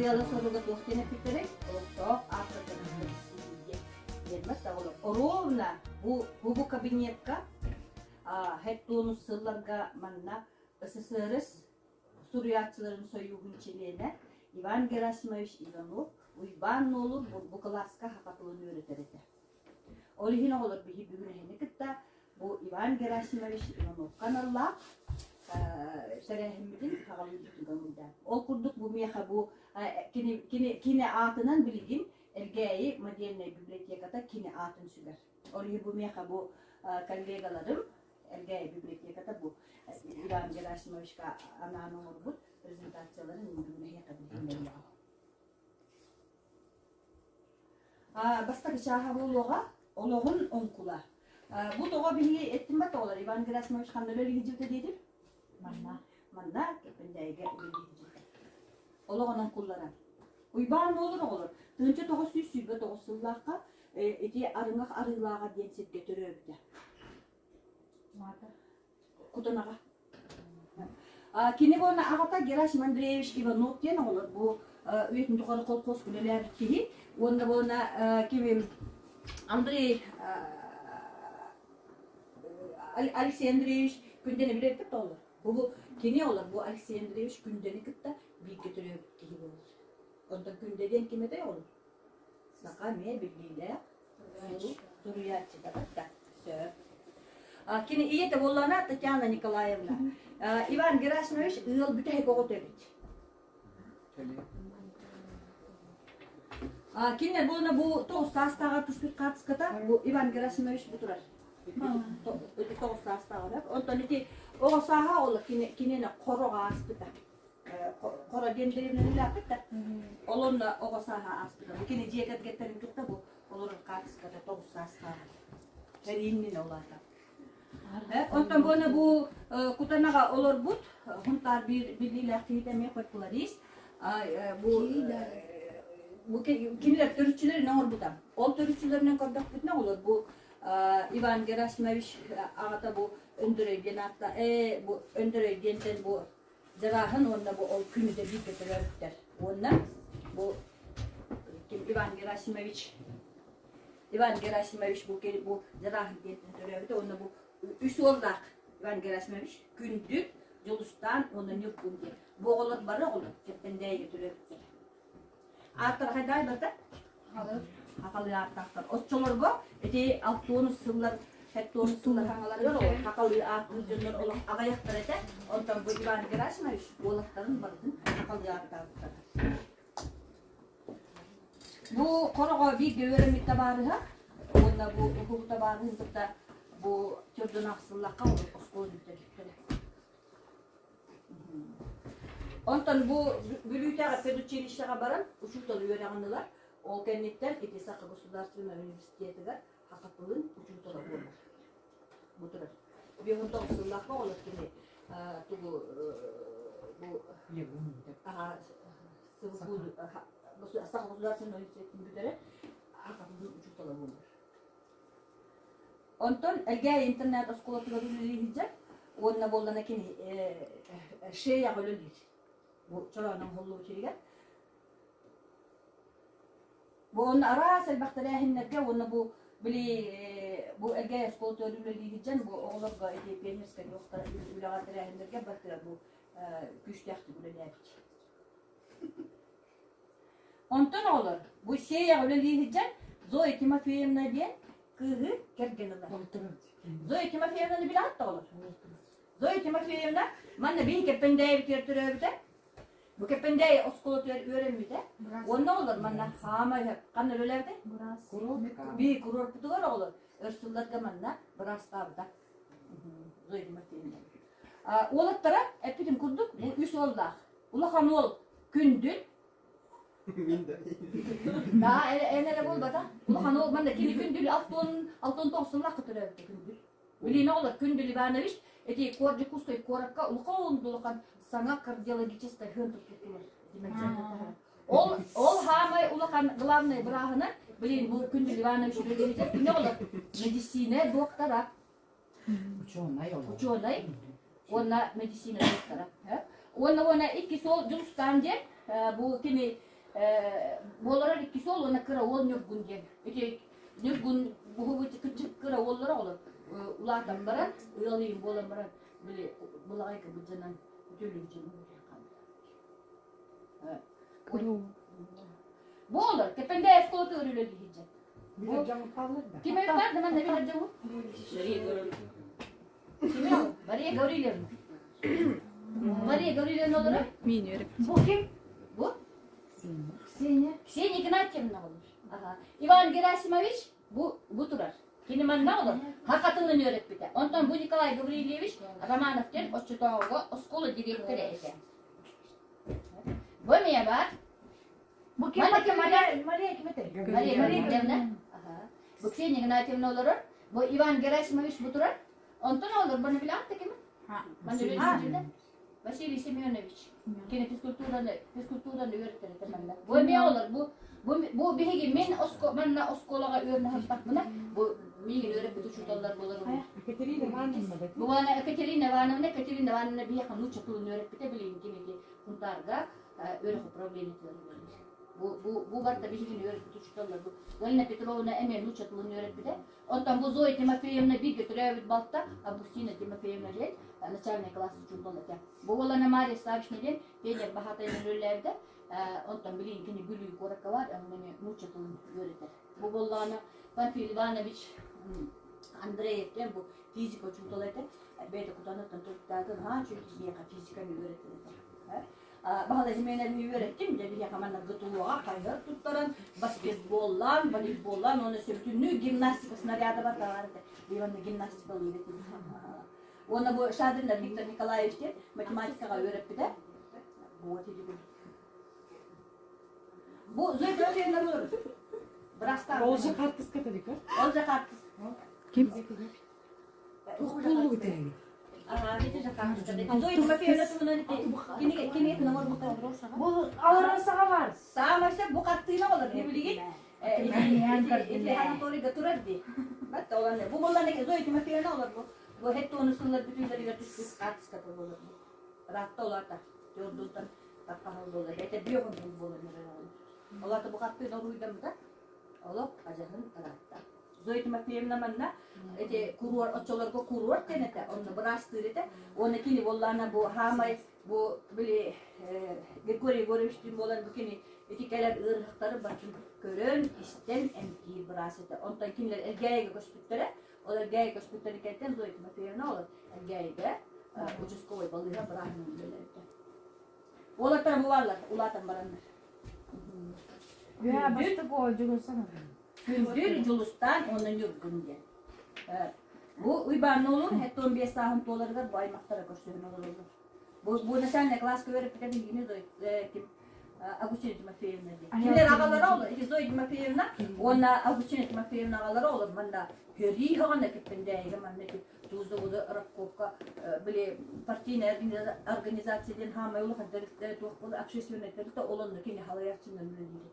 Сыала-соруга туох диэн эппиттэрэй? Олохтоох ааптардарбытын диэн диэн оҕолор. Ровно бу бу кабинетка хэт сылларга манна СССР суруйааччыларын сойууһун чилиэнэ Иван Герасимович Иванов Уйбаан Нуолур бу кылааска саха тылын үөрэтэр этэ. Ол иһин оҕолор биһи бүгүн эһини кытта бу Иван Герасимович Ивановка аналлаах тэрээһиммитин хаҕалыырбытын көҥүллээн. Ол курдук бу миэхэ бу кини, кини, кини аатынан билигин Элгээйи модельнай библиотеката кини аатын сүгэр. Ол иһин бу миэхэ бу коллегаларым Элгээйи библиотеката бу Иван Герасимовичка анаан оҥорбут презентацияларын бүгүн эһиэхэ билиһиннэриэҕим. Бастакы чааһа буолуоҕа олоҕун оҥкула. Бу тоҕо биһиги эттим бат оҕолор Иван Герасимович ханна үлэлии сылдьыбыта диэтим? Манна. Манна Кэппэндээйигэ үлэлии сылдьыбыта. Олоҕун оҥкуллара. Уйбаан буолар оҕолор 1929 сыллаахха ити Арыҥах Арыылааҕа диэн сиргэ төрөөбүтэ. Кутанаҕа. Кини уонна аҕата Герасим Андреевич Иванов диэн оҕолор бу үйэтин тухары колхоз үлэлээбит киһи уонна буолна кими Андрей Алексей Андреевич Күндэни билэрбит оҕолор. Бу кини олор бу Алексей Андреевич Күндэни кытта бииргэ төрөөбүт киһи буолар. Онтон Күндэ диэн ким этэй оҕолор? Саха эмиэ биллиилээх суруйааччыта да сөп. Кини ийэтэ буоллаҕына Татьяна Николаевна. Иван Герасимович ыал бүтэһик оҕото эбит. Кинилэр буолна бу тоҕус саастааҕар түспүт хаартыската бу Иван Герасимович бу турар. Тоҕус саастааҕар. Онтон ити оҕо сааһа ол кинини хороҕо ааспыта. Хоро диэн дэриэбинэлээхпит да. Ол онно оҕо сааһа ааспыта. Бу кини дьиэ кэргэттэрин кытта бу олорор хаартыската тоҕус саастааҕа. Сэрии ол аата. Онтон буона бу Кутанаҕа олорбут Хунтаар биир биллиилээх киһитэ эмиэ фольклорист. Бу бу кинилэр төрүччүлэрин оҥорбута. Ол төрүччүлэринэн көрдөхпүтүнэ олор бу Иван Герасимович аҕата бу Өндөрөй диэн аатта бу Өндөрөй диэнтэн бу Дьарааһын уонна бу ол күнүдэ бииргэ төрөөбүттэр. Уонна бу Иван Герасимович Иван Герасимович бу, бу Дьарааһын диэнтэн төрөөбүтэ уонна бу үс уоллаах Иван Герасимович Күндү, Дьулустаан уонна Ньургун диэн. Бу оҕолор бары оҕолор Кэппэндээйигэ төрөөбүттэр. Ааттара хайдаай барда? Хахалыы ааттаахтар. Оччолорго ити алтуонус сыллар хеттуонус сыллар хаҥаларыгар ол хахалыы ааттыыр дьоннор олох аҕыйахтар этэ. Онтон бу Иван Герасимович уолаттарын барытын хахалыы ааттаабыттар. Бу хороҕо бииргэ үөрэммит табаарыһа уонна бу уһук табаарыһын кытта бу төрдүн ахсыллахха оскуола бүтэрбиттэрэ. Онтон бу Бүлүүтээҕи педучилищеҕа баран учуутал үөрэҕин ылар. Ол кэнниттэн ити Саха государственнай университетыгар саха тылын учуутала буолар. Бу турар. 59 сыллаахха оҕолор кини тугу бу Саха государственнай университетын бүтэрэр саха тылын учуутала буолар. Онтон Элгээйи интернат оскуолатыгар үлэлии сылдьар уонна буоллана кини шеяҕа үлэлиир. Бу чороонон оҥоһуллубут сиригэр. Бу онно араас элбэх тэрээһиннэргэ уонна бу били бу Элгээйи оскуолатыгар үлэлии сылдьан бу оҕолорго ити пионерскай үлэҕэ тэрээһиннэргэ барытыгар бу күүстээхтик үлэлээбит. Онтон оҕолор бу сиэйэҕэ үлэлии сылдьан Зоя Тимофеевна диэн кыыһы кэргэн ылар. Зоя Тимофеевнаны билэҕит да оҕолор? Зоя Тимофеевна манна биһи Кэппэндээйибитигэр төрөөбүтэ. Бу Кэппэндээйи оскуолатыгар үөрэммитэ. Уонна оҕолор манна хаамай ханна үлэлээбитэ? Бии курорпутугар оҕолор өр сылларга манна быраастаабыта. Зоя Тимофеевна. Уолаттара эппитим курдук бу үс уоллаах. Улахан уол Күндүл Мин да. Да, эн эрэ буолбата. Улахан уол манна кини Күндүл алтон алтон тоҕусуннаахха төрөөбүтэ Күндүл. Билиинэ оҕолор Күндүл Иванович эти Дьокуускай куоракка улахан улахан саҥа кардиологическай хыан туттулар. Ол ол хаамай улахан главный бырааһынан билин бу Күндүл Иванович үлэлиир кини оҕолор медицина доктора. Учуонай Учуонай уонна медицина доктора. Уонна уонна икки суол Дьулустаан диэн бу кини Буоларар иккис уол уонна кыра уол Ньургун диэн. Ити Ньургун буһубут кырдьык кыра уоллара оҕолор улаатан баран, ыал ийин буолан баран, били былаҕайга быдьанан үтүөлүгүдьэн Буолар, Кэппэндээйи оскуолатыгар үлэлии сылдьар. Билэр дьоҥут бааллар да? Ким эбит баар, манна билэр дьоҥут? Ким ол? Мария Гаврильевна. Мария Гаврильевна олорор? Мин үөрөп. Бу ким? Бу? Ксения. Ксения Игнатьевна олорор. Ага. Иван Герасимович бу, бу турар. Кини манна олор. Хахатылын үөрэппитэ. Онтон бу Николай Гаврильевич Романов диэн оччотооҕуга оскуола дириэктэрэ этэ. Бу эмиэ баар. Бу ким Мария Мария Мария ким этэй? Мария Гаврильевна. Ага. Бу Ксения Игнатьевна олорор. Бу Иван Герасимович бу турар. Онтон олор баны билэҕит да кими? Маны билсибитэ. Василий Семенович. Кини физкультураны физкультураны үөрэттэр этэ манна. Бу эмиэ олор бу бу бу биһиги мин оско манна оскуолаҕа үөрэнэ сыттахпына бу миигин үөрэппит учууталлар буолар Екатерина Ивановна да Бу ана Екатерина Ивановна Екатерина Ивановна биһиэхэ нуучча тылын үөрэппитэ билигин кини Сунтаарга үөрэх управлениетыгар үлэлиир. Бу бу бу барыта биһигини үөрэппит учууталлар бу Галина Петровна эмиэ нуучча тылын үөрэппитэ. Оттон бу Зоя Тимофеевна бииргэ төрөөбүт балта Августина Тимофеевна диэн начальный класс учуутал этэ. Бу уолана Мария Савична диэн пионер баһаатайынан үлэлээбитэ. Онтон билигин кини Бүлүү куоракка бар, онно эмиэ нуучча тылын үөрэтэр. Бу буоллаҕына Панфил Иванович Андреев диэн бу физика учуутала этэ. Бэйэтэ кутаныттан төрүттээҕин наһаа үчүгэй киһиэхэ физиканы үөрэтэр этэ. Баһылай Семеновны үөрэттим, дьэ биһиэхэ манна ГТО-ҕа хайыһар туттаран, баскетболлаан, волейболлаан уонна сөбүтүннүү гимнастика снаряда бар даҕаны этэ. Иванна гимнастикалыыр этим. Уонна бу Шадрин Виктор Николаевич диэн математикаҕа үөрэппитэ. Вот иди Бу Зоя Тимофеевна булur. Бырастаах. Ол же хартыска төлүкөр. Ол же хартыс. Ким? Туох буоллугу тэҥи? Зоя Тимофеевна туһунан кинигэ кинигэ оҥорбуттар. Бу аларасаҕа бар. Саамай сөп бу хартыына олор билигин ити Анатолийга турар дии. Бат олан бу боллан Зоя Тимофеевна олор бу. Бу хет тону сыллар бүтүүлэригэр түспүт хаартыската болор бу. Ыраатта олата. Жордунтан таппаһал болор. Это биохун болор. Олата бу хартыына уруйдаммыта. Олох ажаһын ыраатта. Зоя Тимофеевна манна эти куруор оччолорго куруор диэн этэ, онно быраастыыр этэ. Уонна кини буоллаана бу хаамай бу били Григорий Егоровичтыын буолан бу кини ити кэлэр ыарыһахтары барытын көрөн, истэн эмтиир быраас этэ. Онтон кинилэр Элгээйигэ көспүттэрэ. Ол Элгээйи көспүттэрин кэнниттэн Зоя Тимофеевна ол Элгээйигэ участковай балыыһа бырааһынан үлэлээбитэ. Уолаттар бу бааллар, улаатан бараннар. Үһэ бастык уол дьулусан Күндүл Дьулустаан уонна Ньургун диэн. Бу Уйбаан уолун 75 сааһын туоларыгар бу аймахтара көрсүһэн олороллор. Бу, бу начальная класска үөрэппитэ биһигини Зоя ким Августина Тимофеевна диэн. Кинилэр аҕалара олор, ити Зоя Тимофеевна уонна Августина Тимофеевна аҕалара олор манна көрии хаҕана Киппэндээйигэ манна ити Тузовода Рабковка били партийная организация диэн хаамай улахан тэрилтэ туох буола общественный тэрилтэ ол онно кини халайааччынан үлэлиир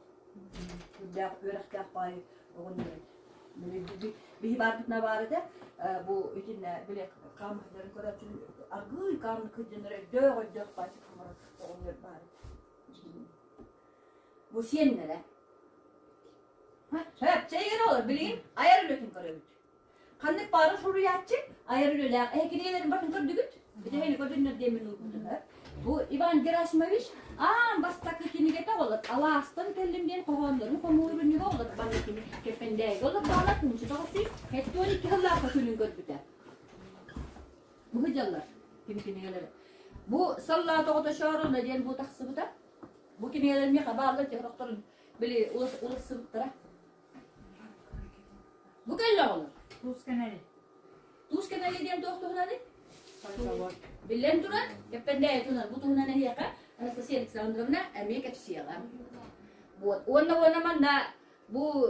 Үрдээх үөрэхтээх баай оҕонньор эбит. Биһи баарбытына баар этэ, бу итиннэ били хаамыһыларын көрөөччүн аргыый хаамны кырдьаннар өйдөөх өйдөөх баайсык хаҥара оҕонньор баар этэ. Бу сиэннэрэ. Сөп, чэйгэр олор билигин айар үлэтин көрөбүт. Ханнык баара суруйааччы айар үлэлээх эһэ кинигэлэрин батын көрдүгүт? Ити көрдүннэр диэммин уурбутум. Бу Иван Герасимович аан бастакы кинигэтэ олор Алаастан кэллим диэн хоһооннорун хомуурунньуга олор банна кини Кэппэндээйгэ олор баала тыынчы тоҕус 72 сыллаахха күнүн көрбүтэ. Бу дьаллар кини кинигэлэрэ. Бу Саллаа тоҕото Шоруна диэн бу тахсыбыта. Бу кинигэлэр миэхэ бааллар техрохторун били улассыбыттара. Бу кэллэ оҕолор. Туус кэнэли. Туус кэнэли диэн туох туһунаный? Биллэн турар, Кэппэндээйи туһунан бу туһунан эһиэхэ Анастасия Александровна эмиэ кэпсиэҕэ. Вот. Уонна уонна манна бу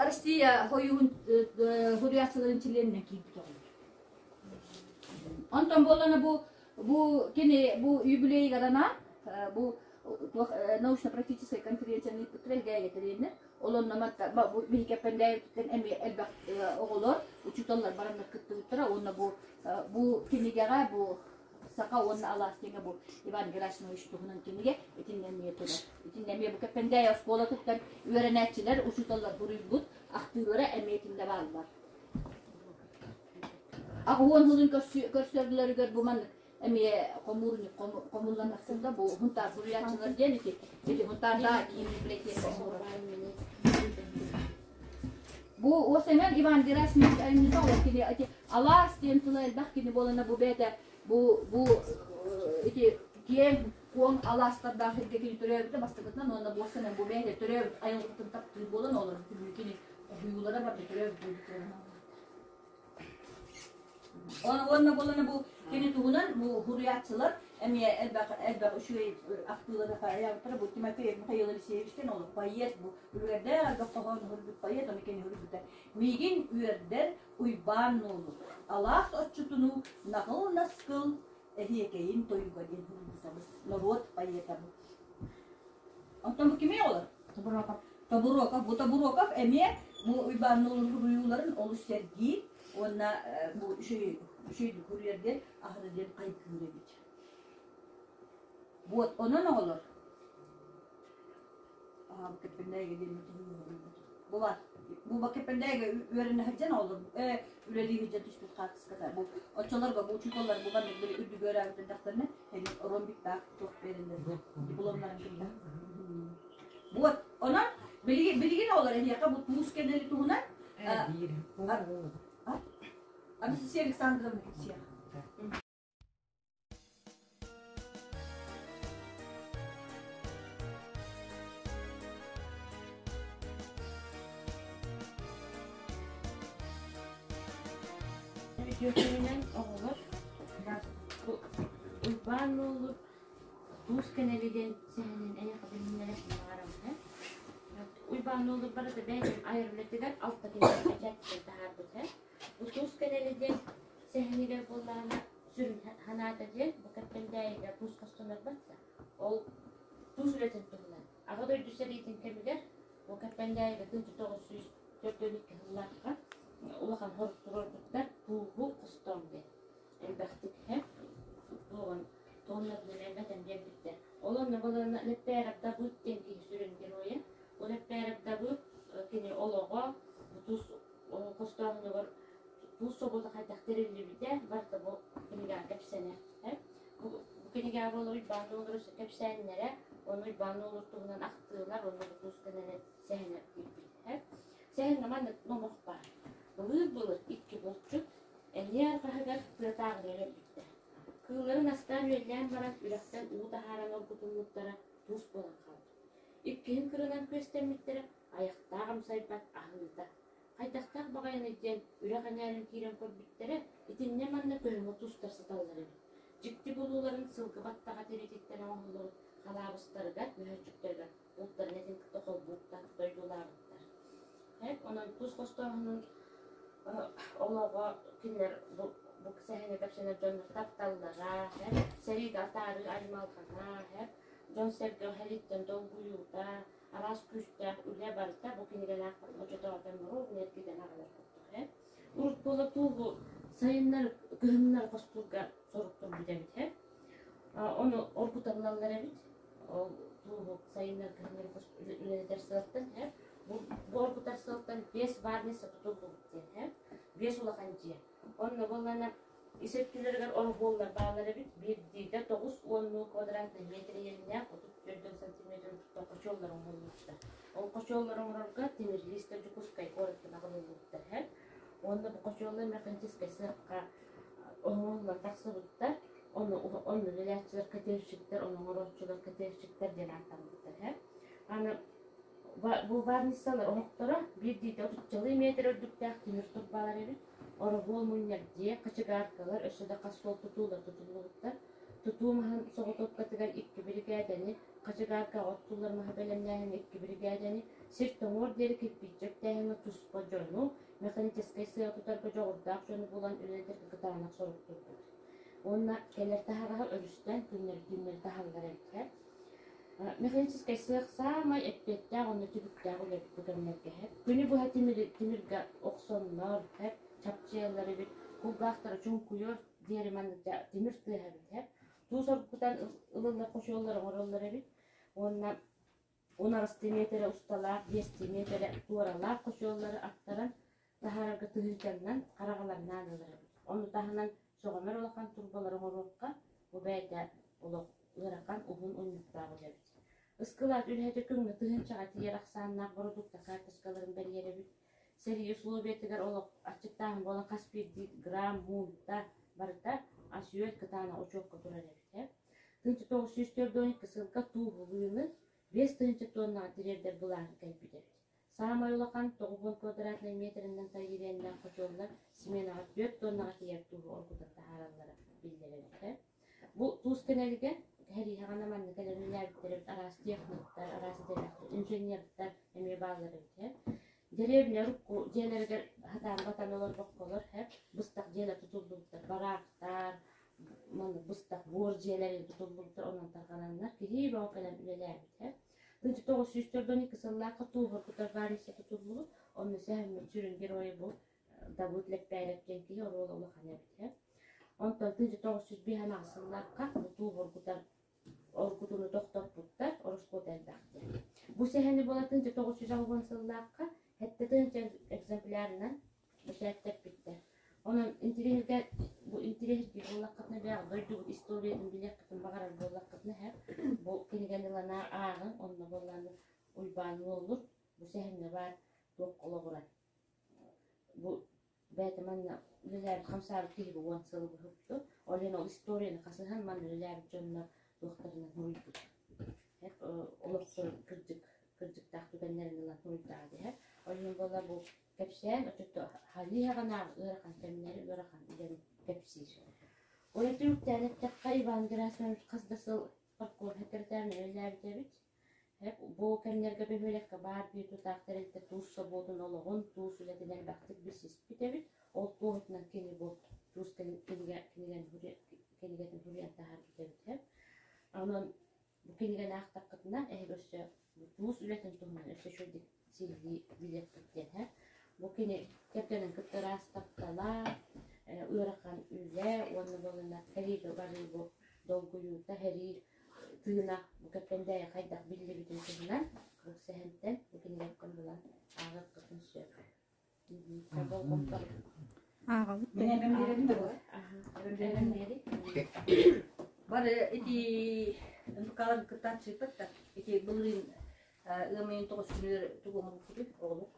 Россия хойуун суруйааччыларын чилиэнинэн киирбит оҕолор. Онтон буоллана бу бу кини бу юбилейыгар анаан бу туох научно-практическай конференцияны ыыппыттара Элгээйигэ тэрийэннэр. Ол онно бу биһиги Кэппэндээйиттэн эмиэ элбэх оҕолор, учууталлар бараннар кыттыбыттара уонна бу бу кинигэҕэ бу Саха уонна алаас диэҥҥэ бу Иван Герасимович туһунан кинигэ итиннэ эмиэ турар. Итиннэ эмиэ бу Кэппэндээйи оскуолатыттан үөрэнээччилэр, учууталлар буруйбут ахтыылара эмиэ итиннэ бааллар. 80 сылын көрсөрдүлэригэр бу маннык эмиэ хомуурунньук хомуллан тахсыбыта бу Хунтаар суруйааччылар диэн ити ити Хунтаарда киин библиотека оҥорор. Бу Осемэн Иван Герасимович айымньыта ол кини ити алаас диэн тыла элбэх кини буолана бу бэйэтэ бу бу ити киэҥ куоҥ алаастардаах сиргэ кини төрөөбүтэ бастакытынан уонна бу Осемэн бу бэйэтэ төрөөбүт айылҕатын таптыыр буолан олорор кини хоһуйуулара барда төрөөбүт буолбут Уонна буолана бу кини туһунан бу суруйааччылар эмиэ элбэх элбэх үчүгэй ахтыылары хайаабыттара бу Тимофеев Михаил Алексеевичтэн ол поэт бу үлүгэрдээх элбэх хоһоон суруйбут поэт ону кини суруйбута миигин үөрдэр Уйбаан Нуолу алаас отчутунуу наҕыл наскыл эһиэкэйин тойуга диэн суруйбутабыт норуот поэтабыт Онтон бу кимий оҕолор? Тобуроков. Тобуроков. Бу Тобуроков эмиэ бу Уйбаан Нуолур суруйууларын олус сэргиир уонна бу үчүгэй үчүгэйдик суруйар диэн аһары диэн хайгыыр эбит. Вот онон оҕолор аа бу Кэппэндээйигэ диэн бу бар бу Кэппэндээйигэ үөрэнэ сылдьан оҕолор үлэлии сылдьан түспүт хаартыската бу оччолорго бу учууталлар бу маннык били үрдүгү өрөөбүт эрдэхтэринэ ромбиктаах туох биэрэллэр дипломнарын кытта вот онон билигин билигин оҕолор эһиэхэ бу туус кэнэли туһунан Анастасия Александровна кэпсиэх. Үтүөкүнэн оҕолор Уйбаан уолу Туус кэнэли диэн сэһэнин эйиэхэ билиһиннэрэ баҕарабын. Уйбаан уолу барыта бэйэтин айар үлэтигэр алта кинигэ бэчээттэтэн таһаарбыта. Бу Туус кэнэли диэн сэһэнигэр буоллаҕына сүрүн санаата диэн бу Кэппэндээйигэ туус хостонор батта. Ол туус үлэтин туһунан. Аҕа дойду сэриитин кэмигэр бу Кэппэндээйигэ 1942 сыллаахха улахан хорук туруорбуттар тууһу хостоон диэн элбэхтик һэ туоҕун туоннарынан элбэтэн биэрбиттэр. Ол онно балана Лэппээрэп Дабыыт диэн киһи сүрүн геройа. Бу Лэппээрэп Дабыыт кини олоҕо тус хостооһунугар туус собуота хайдах тэриллибитэ барыта бу кинигэҕэ кэпсэнэр. Бу кинигэҕэ буола Уйбаан Уолур кэпсээннэрэ, ону Уйбаан Уолур туһунан ахтыылар уонна бу туус кэнэнэ сэһэнэ киирбит. Сэһэҥҥэ маннык номох баар. Былыыр-былыр икки булчут Эмиэ арҕаһыгар тыатааҕыны өлөрбүттэр. Кыылларын астаан-үөллээн баран үрэхтэн уу таһааран оргутуммуттара туус буолан хаалбыт. Иккиһин кырынан күөстэммиттэрэ айахтаах амсайбат аһыыта. Хайдахтаах баҕайыный диэн үрэх эҥээрин киирэн көрбүттэрэ, итиннэ-манна көһөҥө туустар сыталлар эбит. Дьикти булууларын сылгы баттаҕа тириититтэн оҥоһуллубут халаабыстарыгар, мөһөөччүктэригэр бултарын этин кытта холбууттан дойдулаабыттар. Онон тус хостооһунун олоҕо кинилэр бу бу сэһэни кэпсэнэр дьоннор тапталлара, сэриигэ атаарыы аймалҕана, дьон-сэргэ сэрииттэн долгуйуута, араас күүстээх үлэ барыта бу кинигэлээх очотоотон ровно эргитэн аҕалар курдук. Урут буола туугу сайыннар, кыһыннар хостуурга сорук турбут эбит. Ону оргуталлаллар эбит. Ол туугу сайыннар, кыһыннар үлэлэтэр сыалтан бу оргутар сыалтан биэс варница тутуллубут диэн биэс улахан дьиэ. Онно буоллаҕына ис өттүлэригэр ороһуоллар бааллар эбит. Биирдиитэ 90 квадратный метр иэннээх 34 сантиметр үрдүктээх хочуоллар оҥоһуллубуттар. Ол хочуоллары оҥорорго тимир лиистэр Дьокуускай куораттан аҕалыллыбыттар. Уонна бу хочуоллар механическай сыахха оҥоһуллан тахсыбыттар. Ону онно үлэлээччилэр котельщиктар, ону оҥорооччулар котельщиктар диэн ааттаммыттар. Аны бу варницалар оһохторо биирдиитэ отуччалыы метр үрдүктээх тимир турбалар эбит. Ороһуол мунньар дьиэ, хачыгааркалар, өссө да хас суол тутуулар тутуллубуттар. Тутуу маһын соҕотуопкатыгар икки биригээдэни, хачыгааркаҕа оттуллар маһы бэлэмнээһин икки биригээдэни, сир тоҥуор диэри кирпииччэ үктээһиҥҥэ туспа дьону, механическай сыа тутарга дьоҕурдаах дьону булан үлэлэтэргэ кытаанах сорук турбут. Уонна кэлэр таһаҕаһы өрүстэн күннэри-түүннэри таһаллар эбит. Механическай сыах саамай эппиэттээх уонна түбүктээх үлэбит бу кэмнэргэ. Күнү быһа тимиргэ охсоннор, чапчыйаллар эбит, кулгаахтара чуҥкуйар. диэри маннык тимир тыаһа эбит. Туус оргутан ылыллар хочуоллар оҥороллор эбит. Уонна 12 миэтэрэ усталаах, 5 миэтэрэ туоралаах хочуоллары аттаран таһаарарга тыһыынчаннан хараҕаларнаан ылар эбит. Ону таһынан сөҕүмэр улахан турбалары оҥоруохха, бу бэйэтэ олох ыарахан уһун унньуктаах үлэ эбит. Ыскылаат үлэһитэ күҥҥэ тыһыынчаҕа тиийэр ахсааннаах бородуукта карточкаларын бэрийэр эбит. Сэрии условиятыгар олох аччыктааһын буолан хас биирдии грамм, муунта барыта ас-үөл кытаанах учуокка турар эбит. 1942 сылга тууһулууну 5000 тоннаҕа тириэрдэр былаан кэлбит эбит. Саамай улахан 90 квадратнай метринэн тайыырыаннаах хочуоллар сменаҕа 4 тоннаҕа тиийэр тууһу оргутан таһаараллара биллэр эбит. Бу туус кэнэлигэ кэһэрииһэҕинэ манна кэлэн үлэлээбиттэр эбит араас техниктар, араас идэлээхтэр, инженердэр эмиэ бааллар эбит. Дэриэбинэ урукку дьиэлэригэр сатаан батан олорбокколор быстах дьиэлэр тутуллубуттар, бараактар, маннык быстах буор дьиэлэрин тутуллубуттар, онон тарҕананнар киһи бөҕө кэлэн үлэлээбит. 1942 сыллаахха Туубургутар Вариса тутуллубут, онно сэһэммит сүрүн геройа бу Давыд Лэппээрэп диэн киһи оруола улахан эбит. Онтон 1905 сыллаахха бу Туубургутар оргутуну тохтоппуттар, ороскуота элбэх диэн. Бу сэһэни буола 1960 сыллаахха 7 экземплярынан бэчээттэппиттэр. Онон интириэһиргэ бу интириэһиргиир буоллаххытына бэйэҕит дойдугут историятын билиэххитин баҕарар буоллаххытына һэ бу кинигэни ылан ааҕыҥ, онно буоллааны Уйбаан Уоллур бу сэһэҥҥэ баар туох олоҕуран бу бэйэтэ манна үлэлээбит хамсаабыт киһи бу уон сылы быһыпту. Ол иһин ол историяны хасыһан манна үлэлээбит дьоннор туохтарынан суруйбут. Олохсор кырдьык кырдьыктаах түгэннэрин ылан суруйдаҕа диһэр. Ол иһин буолла бу кэпсээн оччото халыыһаҕынаах ыарахан кэмнэри ыарахан үлэни кэпсиир. Ол түмүктээн эттэххэ Иван Герасимович хас да сыл партком секретарынан үлэлээбит эбит. Бу кэмнэргэ бөһүөлэккэ баар биир тутаах тэрилтэ туус собуотун олоҕун, туус үлэтин элбэхтик билсиспит эбит. Ол туоһутунан кини бу туус кинигэтин суруйан таһаарбыт эбит. Онон бу кинигэни аахтаххытына эһиги өссө туус үлэтин туһунан өссө үчүгэйдик сиһилии билиэххит диэн. Бу кини кэргэнин кытта ыраас таптала, ыарахан үлэ уонна буоллунна сэриигэ барыы бу долгуйуута, сэрии тыына бу Кэппэндээйи хайдах биллибитин туһунан кыл сэһэнтэн бу кинигэттэн булан ааҕыаххытын сөп. Ааҕабыт. Мин эбэм биэрэбин да буолар. Эбэм биэри. Бары ити НПК-лар кыттааччыппыт да ити былырыын ыам ыйын тоҕус күнүгэр тугу оҥорбуккутуй оҕолор?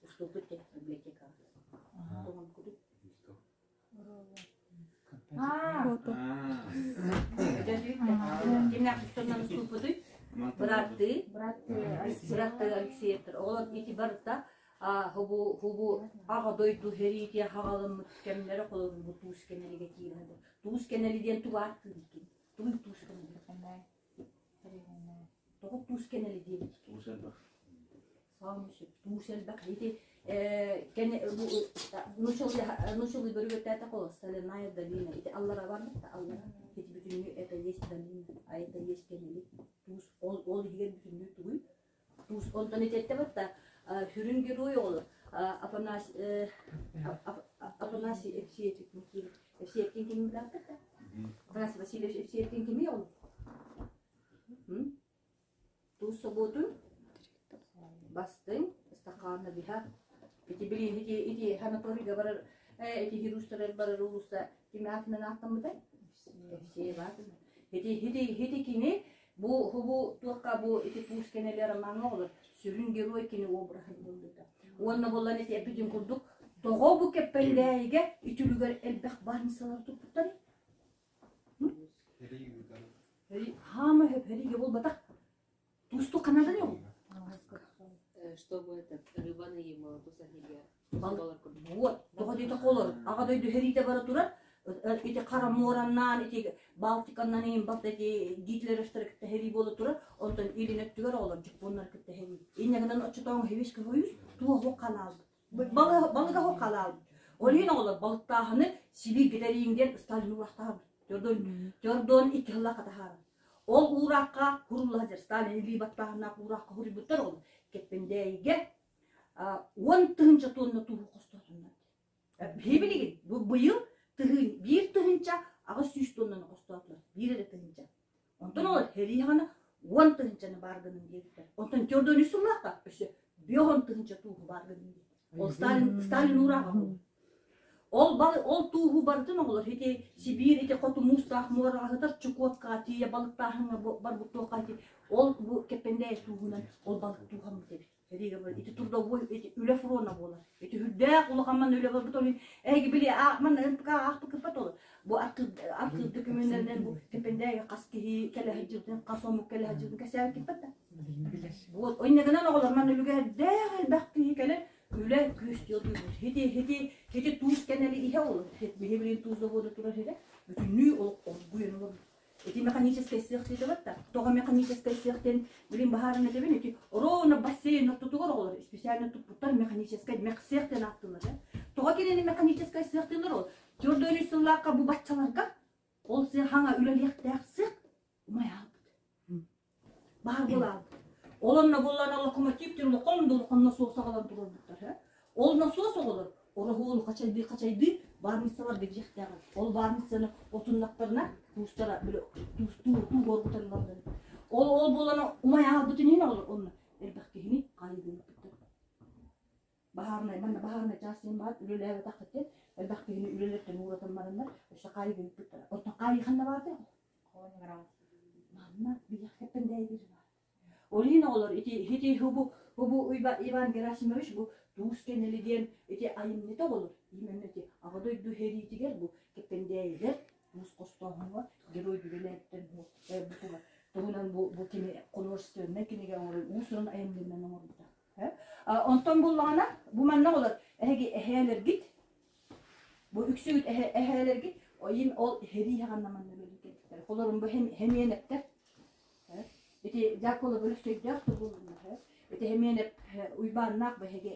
Устууппут диэн библиотекаҕа. Тугу оҥорбуккутуй? Кимнээх тустарынан устууппутуй? Бырааттыы. Бырааттыы Алексеевтар. Оҕолор ити барыта хубу хубу аҕа дойду сэриитэ хаҕаламмыт кэмнэрэ холобур туус кэнэлигэ киирэн туус кэнэли диэн тугу ааттыыр Тугуй туус кэнэли? Тоҕо туус кэнэли диэбит? Туус элбэх. Саамай сөп. Туус элбэх. Ити нучалыы бөрүгэттээтэх ол соляная долина. Ити аллара барбыт да аллара. Ити бүтүннүү это есть долина, а это есть кэнэли. Туус ол ол иһигэр бүтүннүү тугуй? Туус онтон итиэттэ батта сүрүн герой ол Афанасий Афанасий Евсеевич Евсеевтин кими билэхпит да? Афанасий Васильевич Евсеевтин кими ол? Туус собуотун бастыҥ ыстакаанна биһа ити били ити ити санаторийга барар ити хирургтар барар улууста ким аатынан ааттаммытай? Евсеев аатынан. Ити ити ити кини бу бу туохха бу ити туус кэнэлэр ромаҥҥа олор сүрүн герой кини обраһын ылбыта. Уонна буоллан ити эппитин курдук тоҕо бу Кэппэндээйигэ үтүлүгэр элбэх баарынсалар туппуттарый? Хаама хөп хэриигэ буолбатах. Тусту ханадан ол. Чтобы этот рыбаны ему тусахиге. Вот, тоҕо диэтэ холор. Аҕа дойду хэриитэ бара турар. Ити хара муораннаан, ити Балтиканнан иин балта ити Гитлеровтары кытта хэрии буола турар. Онтон илин өттүгэр оҕолор дьоппуоннары кытта хэрии. Инньэ гынан оччотооҥу хевишка хойус туох халаалбыт. Балыга хо халаалбыт. Ол иһин оҕолор балыктааһыны Сибиир гитэриин диэн Сталин уурахтаабыт. Төрдөн, төрдөн икки сыллаах хатаһаара. Ол уураахха хурулла сылдьар Сталин илии баттааһыннаах уураахха хуруйбуттар ол Кэппэндээйигэ 10 тыһыынча тонна тууһу хостоотуннар. Биһи билигин бу быйыл Тыһыын, 1800 тоннаны хостоотулар. Биир эрэ тыһыынча. Онтон ол һэрииһэҕинэ 10 тыһыынчаны баар гынын диэбиттэр. Онтон төрдүөн үс сыллаахха өссө 50 тыһыынча тууһу баар гынын диэбит. Ол Сталин, Сталин уурааҕа ол. Ол, ол тууһу барытын оҕолор ити Сибиир ити хоту муустаах муораҕа сытар Чукоткаҕа тиийэ балыктааһыҥҥа барбыт туохха ити ол бу Кэппэндээйи тууһунан ол балык тууһаммыт эбит. Сэриигэ бар ити трудовой ити үлэ фрона буолар. Ити үрдээх улахамман үлэ барбыт ол эһиги били манна НПК аахпыккыппат ол. Бу архыып документарынан бу Кэппэндээйи хас киһи кэлэ сылдьыбытын, хас омук кэлэ сылдьыбытын кэсээбиккиппат да. Вот ойнагынан оҕолор манна үлүгэрдээх элбэх киһи кэлэн үлэ күүс дьылдыыбыт. Хити хити хити туус кэнэли иһэ ол. Биһи билин туус завода турар иһэ. Бүтүннүү ол оргуйан олорбут. Ити механическай сыах диэтэ да. Тоҕо механическай сыах диэн билин баһаарына этэбин ити ровно бассейн ортотугар оҕолор специально туппуттар механическай мехсыах диэн ааттыыллар. Тоҕо кинини механическай сыах дииллэр ол? Төрдүөн сыллаахха бу баччаларга ол сыах хаҥа үлэлиэхтээх сыах умай аалбыт. Баар буолаабыт. Ол онно буоллаана локомотив диэн улахан да улахан насос аҕалан туруорбуттар. Ол насос оҕолор ороһуолу хачайдыы-хачайдыы баармыссаларга дьиэхтээҕэр. Ол баармыссаны отуннахтарына туустара били туустуу туу оргутан ылаллар. Ол ол буолан умай аалбытын иһин оҕолор онно элбэх киһини хаайыыга ыыппыттар. Баһаарынай манна баһаарынай чаас диэн баар үлэлээбэтэххит диэн элбэх киһини үлэлэртэн ууратан бараннар өссө хаайыыга ыыппыттара. Оттон хаайыы ханна баардай? Манна биһиэхэ Кэппэндээйи баар. Ол иһин оҕолор ити ити бу бу Иван Герасимович бу Туус Кэнэли диэн ити айымньыта оҕолор именно ити Аҕа дойду сэриитигэр бу Кэппэндээйилэр муус хостооһуҥҥа герой үлэлээбиттэр бу туһунан бу бу кини художественнай кинигэ оҥорон уус-уран айымньынан оҥорбута. Онтон буллаҕына бу манна оҕолор эһиги эһээлэргит Бу үксүгүт эһээлэргит им ол сэрии хаҕанна манна үлэлии кэлбиттэр. Холорун бу Хэмиэнэптэр. Ити Дьааккола бөлөстөйдөөх тугулунна. Ити Хэмиэнэп Уйбааннаах бу эһиги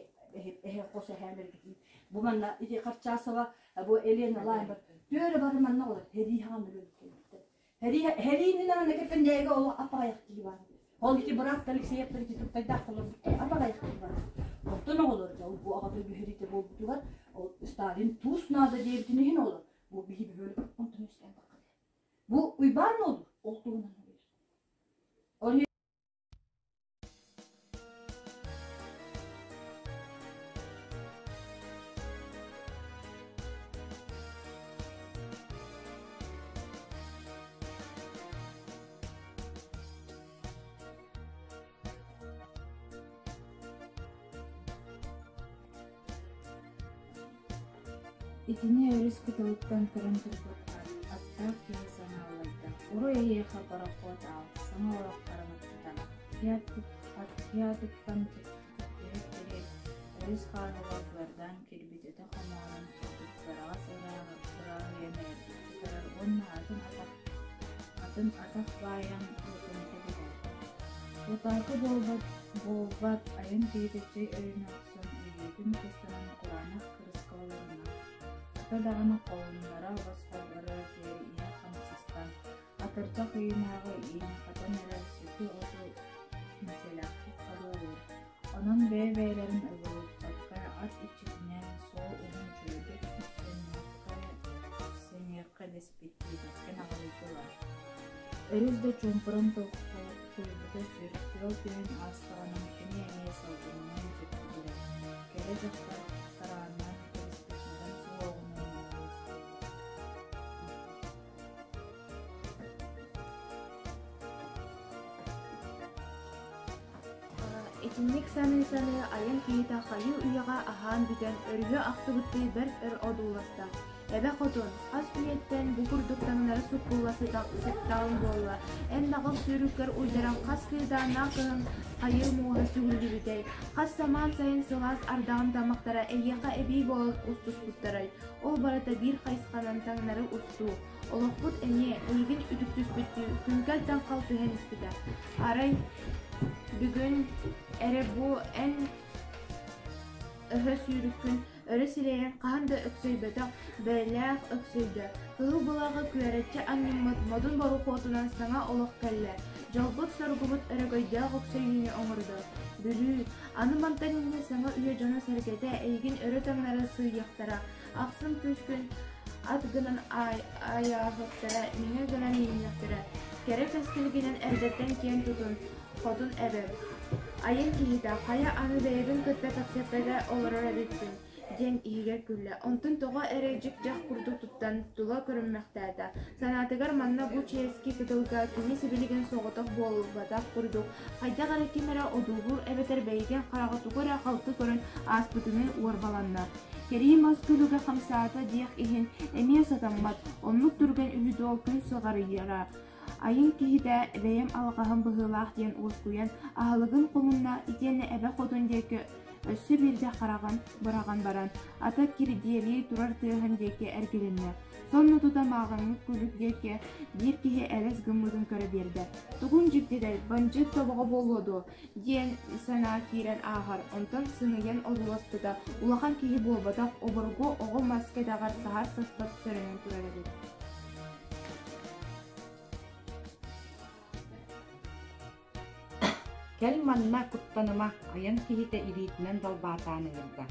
эһэ хос эһээлэргит. Бу манна ити Харчасова бу Елена Лайбар түөрэ бары манна олор сэрии хаҕанна үлэлии кэлбиттэр. Һэриининэн аны Кэппэндээйигэ олох апаҕайах киһи баар. Ол ити быраат Алексеевтар ити туттайдаах олорбуттар апаҕайах киһи баар. Оттон оҕолор дьэ ол бу аҕа дойду сэриитэ буолбутугар ол Сталин туус наада диэбитин иһин олор бу биһи бөһүөлэк онтон үөскээн таххар. Бу Уйбаан ол ол туһунан Ол Итини өрүс кытылыттан көрөн турбут ат, аттаах киһи саҥа аллайда: «Уруй эһиэхэ борохуот аал, саҥа олох хараҥаччыта, киһи атыттан чэпчэкитик түһэр диэри өрүс хааһыгар быардаан киирбит өтөх хомоонун курдук кыараҕас ырааһыйаны эргиччи турар уонна атын атах атын атах баайан лөкүнэтэ түһэр. Утаакы буолбат буолбат айан киһитэ чэй өйүнэ охсон илиитин кыстанан кураанах кырыска олорунар. Ата даҕаны холуннара босхо барыар диэри иһэ хам сыстан, атырдьах ыйынааҕы иин хатан эрэр сүтү оту иҥсэлээхтик харыалыыр. Онон бэйэ-бэйэлэрин ыгылыппакка ат иччитинээн суол уһун үчүгэйдик үссэниэххэ дэспиттии бэркэ наҕарыйдылар. Өрүс да чуумпуран толкуйбута сүр, тыал түһэн аастаҕына кини эмиэ салгынынан дьиппигирэр, кэрэ дьахтар тарааннаан кэбиспит модун суһуоҕунуу ньылҕаҥсыйар. Итинник саныы-саныы айан киһитэ хайыы үйэҕэ аһаан бүтэн өрүһү ахтыбыттыы бэрт өр одууласта. Эбэ хотун, хас үйэттэн бу курдук таҥнары суккулла сыттаҕыҥ буолла, эн наҕыл сүүрүккэр уйдаран хас кыыдааннаах кыһын хайыы мууһа сүгүллүбүтэй, хас самаан сайын сылаас ардаҕын таммахтара эйиэхэ эбии буолан устуспуттарай, ол барыта биир хайысханан таҥнары устуу. Олохпут эмиэ эйигин үтүктүспүттүү күҥкэл-таҥхал түһэн испитэ. Арай бүгүн эрэ бу эн өһө сүүрүккүн өрө силэйэн хаһан да өксөйбөтөх бэйэлээх өксөйдө. Кыһыл былаҕы күөрэччи анньыммыт модун борохуотунан саҥа олох кэллэ. Дьолбут-соргубут өрөгөйдөөх өксөйүүнү оҥордо. Бүлүү, аны мантан инньэ саҥа үйэ дьоно-сэргэтэ эйигин өрө таҥнары сыыйыахтара. Ахсым күүскүн Ат гынан айааһыахтара, миҥэ гынан мииниэхтэрэ, кэрэ кэскилгинэн эрдэттэн киэн тутун, хотун эбэм. Айан киһитэ, хайа аны бэйэбин кытта кэпсэппэккэ олорор эбиппин диэн иһигэр күллэ, онтон тоҕо эрэ дьик-дьах курдук туттан, тула көрүммэхтээтэ. Санаатыгар манна бу чиэски кытылга кини сибилигин соҕотох буолбатах курдук, хайдах эрэ ким эрэ одуулуур эбэтэр бэйэтин хараҕа тугу эрэ халты көрөн ааспытыныы уорбаланна. Кэрии мас күлүгэ хамсаата диэх иһин эмиэ сатаммат, оннук түргэн үһү дуо күн сыҕарыйара. Айыҥ киһитэ бэйэм алҕаһым быһыылаах диэн уоскуйан, аһылыгын хомунна итиэннэ эбэ хотун диэки өссө биирдэ хараҕын быраҕан баран, ата кирдиэлии турар тыаһын диэки эргилиннэ. Сонно тута мааҕыҥҥы күлүк диэки биир киһи элэс гыммытын көрө биэрдэ. Тугун дьиктитэй, бандьыыт тобоҕо буолуо дуо диэн санаа киирэн ааһар, онтон сыныйан одууласпыта улахан киһи буолбатах, обургу оҕо мас кэтэҕэр саһар саспат сөрөнөн турар эбит. Кэл манна куттаныма, айан киһитэ илиитинэн далбаатаан ыҥырда.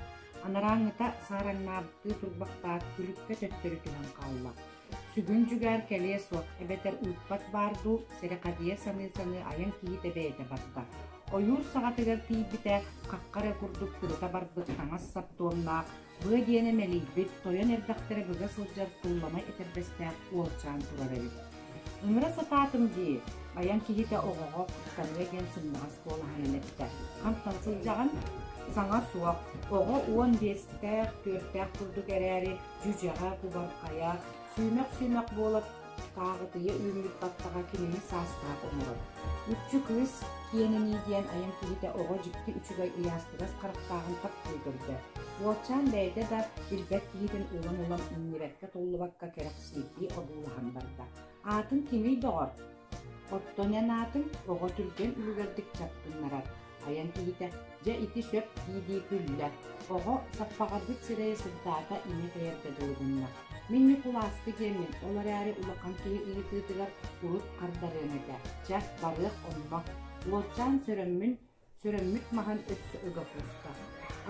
Анарааҥҥыта саараҥнаабыттыы турбахтаат, күлүккэ төттөрү түһэн хаалла. Сүгүн дьүгээр кэлиэ суох, эбэтэр ыыппат баар дуу, сэрэхэдийэ саныы-саныы айан киһитэ бэйэтэ барда. Ойуур саҕатыгар тиийбитэ, хахха эрэ курдук тырыта барбыт таҥас-сап туомнаах, быа диэнэ мэлийбит, тойон эрдэхтэрэ быга сылдьар тулламай этэрбэстээх уолчаан турар эбит. Ыҥыра сатаатым дии, айан киһитэ оҕоҕо куттаныа диэн сымнаҕас куолаһынан эттэ. Хантан сылдьаҕын? Саҥа суох, оҕо 15-тээх, түөртээх курдук эрээри, дьүдьэҕэ, кубархайа, сүүмэх-сүүмэх буола тааҕытыйа үүммүт баттаҕа кинини саастаах оҥорор. Үкчү кыыс киэнинии диэн айан киһитэ оҕо дьикти үчүгэй ыйаастыгас харахтааҕын таптыы көрдө. Уолчаан бэйэтэ да билбэт киһитин улам-улам иҥнибэккэ-толлубакка кэрэхсиирдии одуулаһан барда. Аатыҥ кимий, доҕор? Оттон эн аатыҥ оҕо түргэн үлүгэрдик чаптыннарар. Айан киһитэ дьэ ити сөп дии-дии күллэ. Оҕо саппаҕырбыт сирэйэ сырдаата имэ тэйэргэ дылы гынна. Мин Ньукулааскы диэммин, ол эрээри улахан киһи ыйытыытыгар урут хардарыам этэ. Чэ, барыах онно. Уолчаан сөрөммүн Сөрөммүт маһын өссө ыга кууста.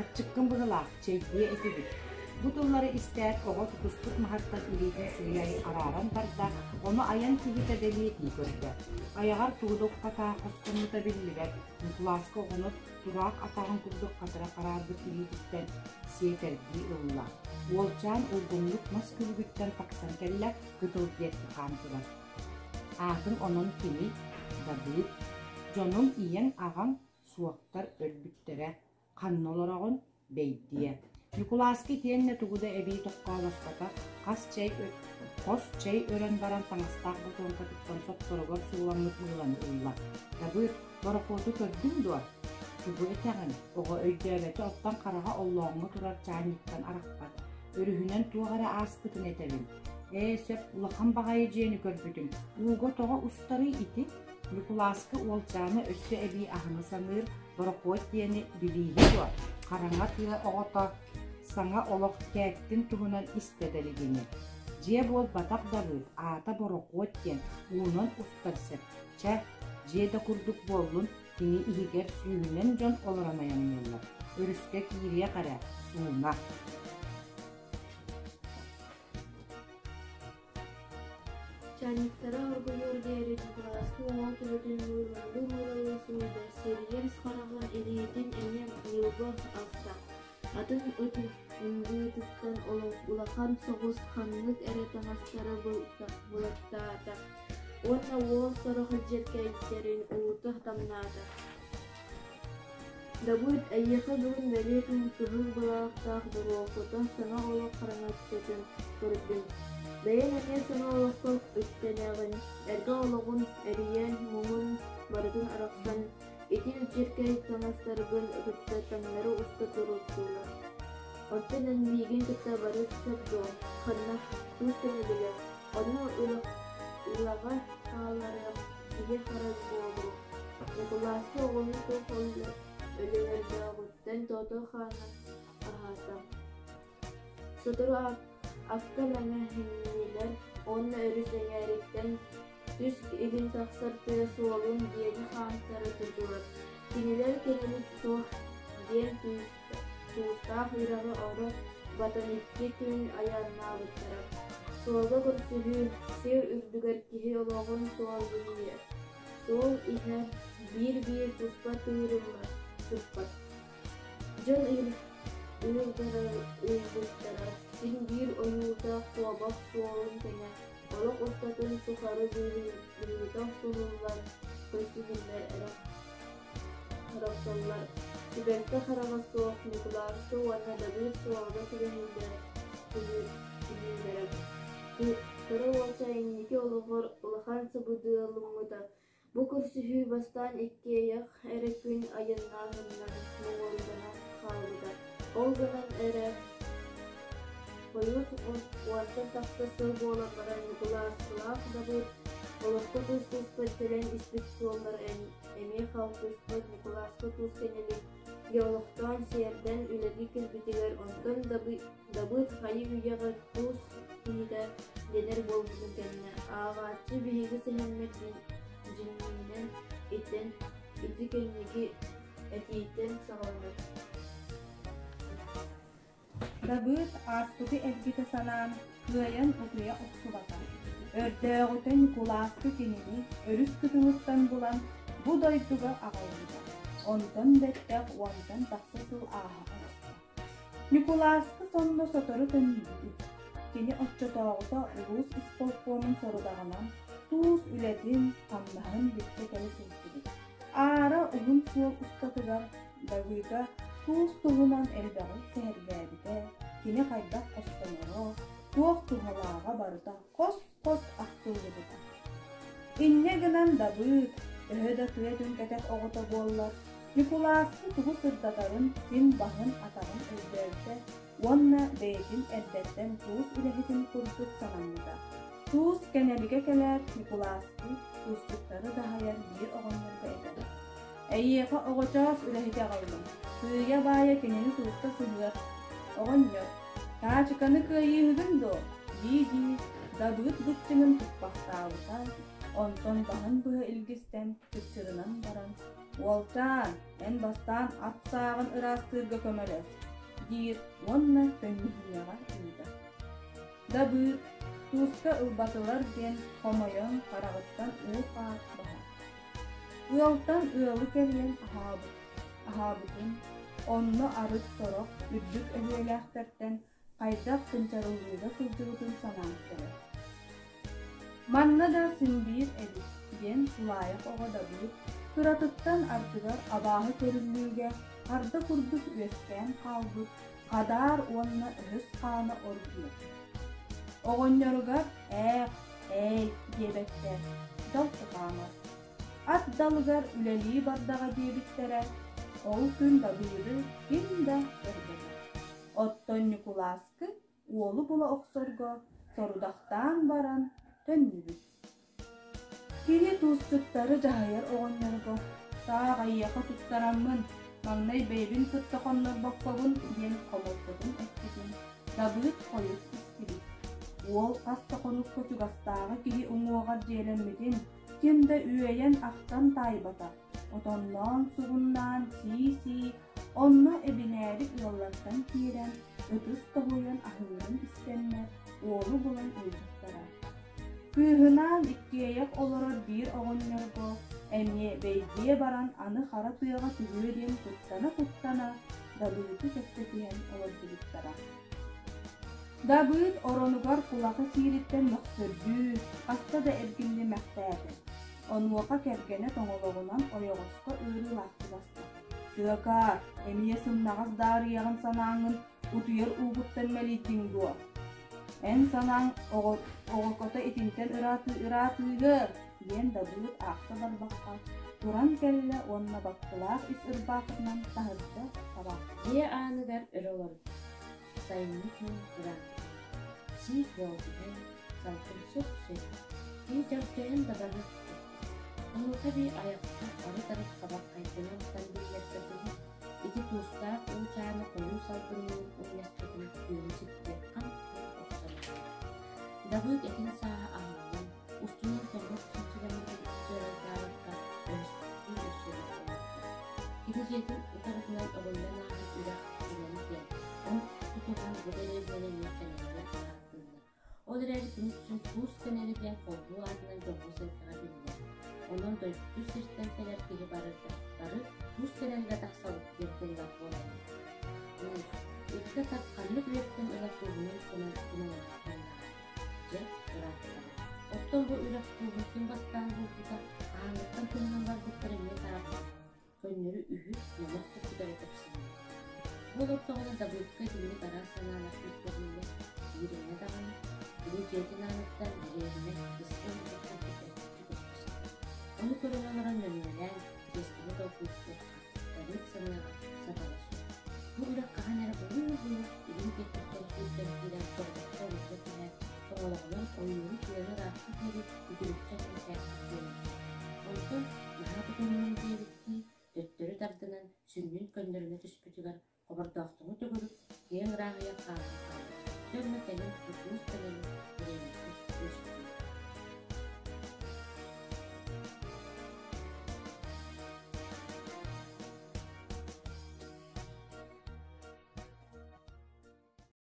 Аччыккын быһылаах, чэйдиэ этибит. Бу тыллары истээт, оҕо тутуспут маһыттан илиитин сыыйа арааран барда, ону айан киһитэ бэлиэтии көрдө. Айаҕар тугу да укпатаах хостоммута биллибэт, Ньукулааска оҕону тураах атаҕын курдук хатыра хараарбыт илиититтэн сиэтэрдии ылла. Уолчаан улгумнук мас күлүгүттэн тахсан кэллэ, кытыл диэки хаамтылар. Аатыҥ онон кимий? Дабыыт. Дьонуҥ ийэҥ, аҕаҥ суохтар өлбүттэрэ. Ханна олороҕун? Бэйдиэ. Ньукулааскы итиэннэ тугу да эбии тоххоолоспото, хас чэй хос чэй өрөн баран таҥастаах ботуоҥкатыттан сотторугар сууламмыт мыыланы ылла. Дабыыт, борохуоту көрдүҥ дуо? Тугу этэҕин? Оҕо өйдөөбөтө оттон хараҕа оллооҥҥо турар чаанньыктан арахпат. Өрүһүнэн туох эрэ ааспытын этэбин. Ээ, сөп, улахан баҕайы дьиэни көрбүтүм. Ууга тоҕо устарый ити? Ньукулааскы уолчаана өссө эбии аһына саныыр, борокуот диэни билииһи дуо? Хараҥа тыа оҕото саҥа олох кээттин туһунан истэ да илигини. Дьиэ буолбатах Давыд, аата борокуот диэн, уунан устар сөп. Чэ, дьиэ да курдук буоллун, кини иһигэр сүүһүнэн дьон олорон айанныыллар. Өрүскэ киириэх эрэ, сууна. Чаанньыктара оргуйуор диэри Ньукулааскы уол төбөтүн мыылалыы-мыылалыы сууйда, сирийэр ис хараҕын илиитин эмиэ ньылбы аста. Атын ыт ындыытыттан улахан соҕус ханнык эрэ таҥастары булаттаата уонна уол сорох илдьиркэйдэрин уута тамнаата. Дабыыт, эйиэхэ бүгүн бэлиэ күн кыһыл былаахтаах боруокута саҥа олох хараҥаччытын көрдүм. Бэйэҥ эмиэ саҥа олоххо үктэнэҕин, эргэ олоҕун эрийэн, муҥун барытын арахсан, ити илдьиркэй таҥастаргын кытта таҥнары уста туруттулар. Оттон эн миигин кытта барыс сөп дуо? Ханна, туус кэннигэр, онно үлэҕэ хаалларыах киһи харас буолуо. Ньукулааскы оҕону туох өлөрдөөҕүттэн тото-хана аһаата. Сотору акка мэҥэһиннилэр уонна өрүс эҥээриттэн түс илин тахсар тыа суолун диэки хаамтара турдулар. Кинилэр кэлэбит туох диэн туустаах үрэҕи оро батан икки күн айаннаабыттара. Суолга көрсүһүү сир үрдүгэр киһи олоҕун суол быһыйар, суол иһэ биир-биир туспа тыырылла сыппат. Дьон ыырдара ыйбыттара син биир ойуута куобах суолун тэҥэ олох устатын тухары быһыыта охсуһуллар, көрсүһүллэр эрэ арахсаллар. Түбэлтэ хараҕа суох Ньукулааскы уонна Дабыыр суолга түбэһэллэрэ түһүүлэрэ Кыра уолчаан инники олоҕор улахан сабыдыалламмыта. Бу көрсүһүү бастаан иккиэйэх эрэ күн айаннааһынынан муҥурданан хаалбыта. Ол гынан эрэ хойут уонтан тахса сыл буолан баран Ньукулааскылаах Дабыыр олоххо тус-туспа кэлэн испит суоллара эмиэ халтыспыт Ньукулааскы тус кэнэлик геологтаан сиэрдэн үлэлии кэлбитигэр онтон Дабыыт хайы-үйэҕэ туус киһитэ дэнэр буолбутун кэннэ ааҕааччы биһиги сэһэммит дьиҥинэн итэн ити кэнники этииттэн саҕаланар. Дабыыт ааспыты эргитэ санаан, кыайан утуйа охсубата. Өрдөөҕүтэ Ньукулааскы кинини өрүс кытылыттан булан бу дойдуга аҕалбыта. Онтон бэттэх уонтан тахса сыл ааһа оҕуста. Ньукулааскы сонно сотору төннүбүт. Кини оччотооҕута улуус исполкомун сорудаҕынан туус үлэтин, хамнаһын билсэ кэлэ сылдьыбыт. Аара уһун суол устатыгар Давыда туус туһунан элбэҕи сэһэргээбитэ, кини хайдах хостоноро, туох туһалааҕа барыта хос-хос ахтыллыбыта. Инньэ гынан Дабыыт, төһө да тыа түҥкэтэх оҕото буоллар, Ньукулааскы тугу сырдатарын син баһын-атаҕын өйдөөбүтэ уонна бэйэтин эрдэттэн туус үлэһитин курдук санаммыта. Туус кэнэлигэ кэлээт Ньукулааскы туусчуттары даһайар биир оҕонньорго этэр: «Эйиэхэ оҕочоос үлэһити аҕаллым, сыыйа-баайа кинини тууска сыһыар. Оҕонньор, таачыканы кыайыыһыгын дуо?» дии-дии Дабыыт быччыҥын туппахтаабыта, онтон баһын быһа илгистэн чыпчырынан баран «Уолчаан, эн бастаан ат сааҕын ыраастыырга көмөлөс» диир уонна көнньүһүнэҕэ ыытар. Дабыыт тууска ылбатылар диэн хомойон хараҕыттан уу-хаар баһар. Ыалтан ыалы кэрийэн аһаабыт, аһаабытын, онно арыт сорох үрдүк өһүөлээхтэртэн хайдах кынчарыллыыга сылдьыбытын санаан кэлэр. Манна да син биир эбит диэн тулаайах оҕо Дабыыт кыратыттан ардыгар абааһы көрүллүүгэ харда курдук үөскээн хаалбыт хадаар уонна өһөс хаана оргуйар. Оҕонньоругар ээх, ээй диэбэккэ дьалты хаамар. Ат далыгар үлэлии бардаҕа диэбиттэрэ, ол күн Дабыыры ким да көрбөтө. Оттон Ньукулааскы уолу була охсорго сорудахтаан баран төннүбүт. Кини туусчуттары дьаһайар оҕонньорго «Таах эйиэхэ туттараммын, маҥнай бэйэбин кытта хоннорбоккобун» диэн хомолтотун эппитин Дабыыт хойут истибит. Уол хас да хонукка чугастааҕы киһи уҥуоҕар дьиэлэммитин ким да үөйэн-ахтан таайбатах, отонноон, сугуннаан сии-сии, онно эбинээри ыаллартан киирэн, ытыс тоһуйан аһыырын истэннэр, уолу булан ылбыттара. Кыыһынаан иккиэйэх олорор биир оҕонньорго эмиэ бэйдиэ баран аны хара тыаҕа түһүө диэн куттана-куттана Дабыыты кэпсэтиһэн олордубуттара. Дабыыт оронугар кулахы сиириттэн мөхсөрдүү, хаста да эргиллимэхтээтэ. Онуоха кэргэнэ тоҥолоҕунан ойоҕоско ыарыылаахтык аста. «Сыакаар, эмиэ сымнаҕас даарыйаҕын санааҥҥын утуйар уугуттан мэлийдиҥ дуо? Эн санааҥ оҕокото итинтэн ыраатыыга!» диэн Дабыыт аахса барбахха туран кэллэ уонна баккылаах ис ырбаахытынан таһырдьа табаахтаата. Дьиэ ааныгар өрө олордо, сайыҥҥы күн ыраатта, сиик буола түһэн, салгын сөп-сөп, киһи дьалдьайан да барыах курдук. Онуоха эбии айахха арыт-арыт хабах хайдынан устан биллэргэ дылы, ити туустаах уучааны хойуу салгынныын умньаспытын күөһү ситтэ хам-хам охсон ылла. Дабыыт этин сааһа аһыллан, устунан торбох чанчыламмытын дьыалайдаабакка өһөспүттүү өссө да олордо. Кини дьиэтин утарытынан өҕүллэн ааһар үрэх кэнэн диэн, ону тутуһан бу дэриэбинэни эмиэ кэнэнигэр ааттыыллар. Ол эрээри кини үксүн Туус Кэнэли диэн холбуу аатынан дьоҥҥо-сэргэҕэ биллэр. Онон дойду сиртэн кэлэр киһи барыта бары Туус Кэнэлигэ тахсабыт диэн тыллар буолаллар. Уус, икки атах ханнык үйэттэн ыла тууһунан кунан куналанар буоллаҕай? Дьэ, ырааттаҕа. Оттон бу үрэх тууһун ким бастаан булбута, ааҥҥыттан туһунан барбыттар эмиэ таабыллар. Көннөрү үһү номох курдук эрэ кэпсэнэр. Бу олордоҕуна Дабыыкка итинник араас санаалар күүттэриллэр, биир эмэ даҕаны, кини дьиэтин ааныттан дэриэбинэ кыска ылбыттан кэпсэппиччи көстө сытар. Ону көрөн олорон нөҥүөлээн, чиэскэни толкуйдуохха, Дабыыт саныаҕа сатала суох. Бу үрэх хаһан эрэ былыр-былыр илин диэкиттэн сүүрдэн киирэн соҕотохто олордо түһээт, тоҥолоҕунан ойууру тыаны ыраахха диэри үтүрүччү этэрдээхтик түөрэйбит. Онтон наһаа тутуннум диэбиттии, төттөрү тардынан сүнньүн көннөрүнэ түспүтүгэр хобордоохтуҥу төгүрүк киэҥ ырааһыйа хаалан хаалбыт. Дьэ онно кэлин тутуус кэлэн